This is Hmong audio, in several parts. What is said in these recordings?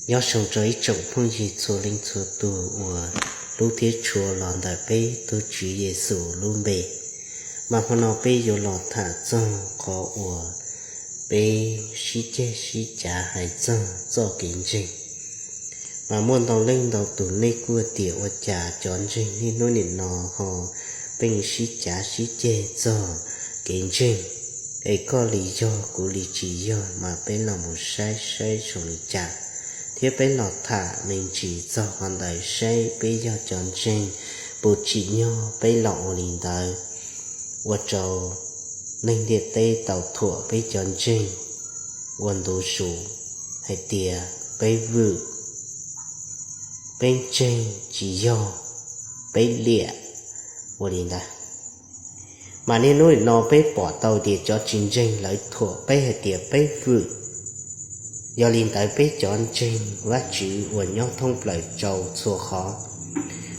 Nyob zoo rau ib tsoom phooj ywg txhua leej txhua tus uas hlub thiab tshua los ntawm peb tus Tswv Yexus lub npe. Mas hmo no peb yuav los tham txog qhov uas peb sib ceg sib cav hais txog txoj kev ntseeg. Mas muaj ntau leej ntau tus nej kuj tias ua cas cov ntseeg niaj hnub nim no ho pheej sib cav sib ceg txog kev ntseeg, es koj li yog kuv li tsis yog, mas peb los mus saib saib zoo li cas, thiab peb los tham me ntsis txog qhov ntawd saib peb yog cov ntseeg puas tsim nyog peb los ua li ntawd, ua rau neeg ntiaj teb tau thuam peb cov ntseeg ua ntu zus hais tias peb vwm, peb ntseeg tsis yog, peb liam ua li ntawd. Mas niaj hnub nim no peb pom tau tias cov tsis ntseeg lawv thuam peb hais tias peb vwm. Yog li ntawd peb cov ntseeg Vajtswv uas nyob thoob plaws rau txhua qhov,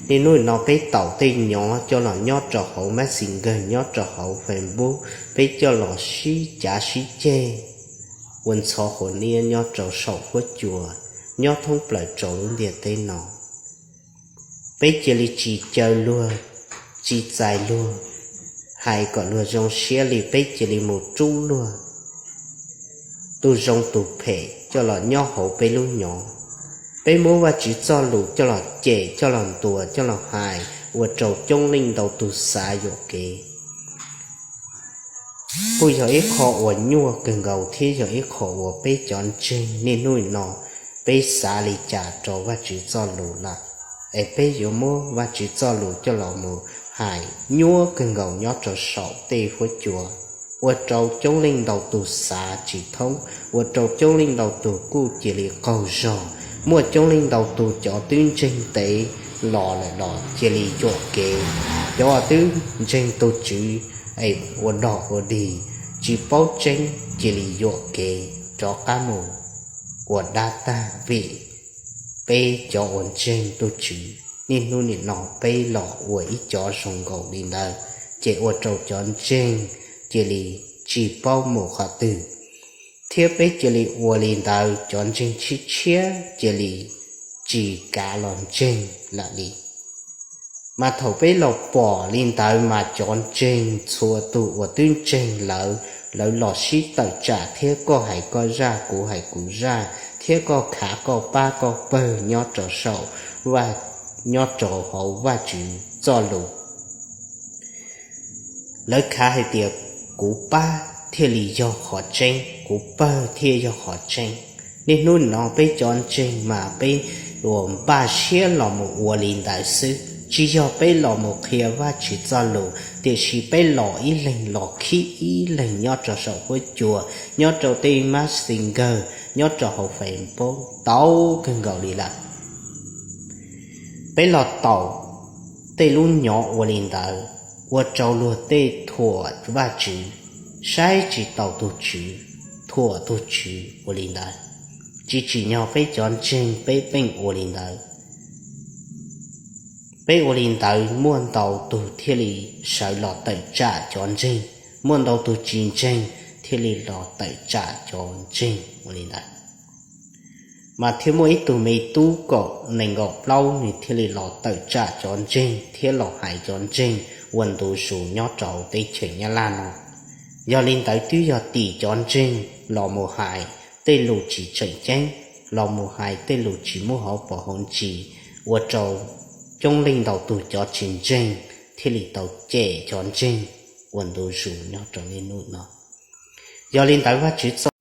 niaj hnub nim no peb taum tej nyov coj los nyob rau hauv Messenger, nyob rau hauv Facebook, peb coj los sib cav sib ceg ua ntxhov quav niab nyob rau saum huab cua, nyob thoob plaws rau lub ntiaj teb no. Peb cia li tsis caw luag, tsis txais luag, hais kom luag zoo siab li, peb cia li mus rub luag tus zoo tus phem coj los nyob hauv peb lub nyov. Peb muab Vajtswv txoj lus coj los cem, coj los ntuas, coj los hais, ua rau coob leej ntau tus xav yuam kev. Kuj yog ib qho uas nyuaj kawg nkaus thiab yog ib qho uas peb cov ntseeg niaj hnub nim no peb xav li cas rau Vajtswv txoj lus lawm, es peb yuav muab Vajtswv txoj lus coj los mus hais nyuaj kawg nkaus nyob rau saum tej huab cua, ua rau coob leej ntau tus xav tsis thoob, ua rau coob leej ntau tus kuj cia li qaug zog, muaj coob leej ntau tus cov twb ntseeg ntev los lawm los cia li yuam kev, cov twb ntseeg tus Tswv es ua dog ua dig, tsis paub tseeb cia li yuam kev rov qab mus ua dab tag vim peb cov uas ntseeg tus Tswv niaj hnub nim no peb los ua ib cov zoo nkaus li ntawd, ces ua rau cov ntseeg cia li tsis paub mus qhov twg, thiab peb cia li ua li ntawd cov ntseeg tshiab tshiab cia li tsis kav los ntseeg lawm li. Mas thaum peb los pom li ntawd mas cov ntseeg txhua tus uas twb ntseeg lawm, lawv los sib tawm tsam thiab koj hais koj zaj, kuv hais kuv zaj, thiab koj khav koj pab koj pawg nyob rau saum, nyob rau hauv Vajtswv txoj lus. Lawv khav hais tias kuv pab thiaj li yog qhov tseeb, kuv pawg thiaj yog qhov tseeb. Niaj hnub no peb cov ntseeg mas peb uas npaj siab los mus ua li ntawd xwb, tsis yog peb los mus qhia Vajtswv txoj lus, tiam sis peb los ib leeg los khib ib leeg nyob rau saum huab cua, nyob rau tej Messenger, nyob rau hauv Facebook tau kawg nkaus li lawm. Peb los taum tej lub nyov ua li ntawd, ua rau luag tej thuam Vajtswv, saib tsis taus tus Tswv, thuam tus Tswv ua li ntawd. Tsis tsim nyog peb cov ntseeg peb pheej ua li ntawd. Peb ua li ntawd muaj ntau tus thiaj li sawv los tawm tsam cov ntseeg, muaj ntau tus tsis ntseeg thiaj li los tawm tsam cov ntseeg ua li ntawd. Mas thiaj muaj ib tug me tub kaum nees nkaum plaub nws thiaj li los tawm tsam cov ntseeg thiab los hais cov ntseeg ua ntu zus nyob rau teb chaws Nyab Laj no. Yog li ntawd twb yog tim cov ntseeg los mus hais tej lus tsis tseem ceeb, los mus hais tej lus tsis muaj hauv paus hauv ntsis, ua rau coob leej ntau tus cov tsis ntseeg thiaj li tau cem cov ntseeg ua ntu zus nyob rau niaj hnub no. Yog li ntawd Vajtswv txoj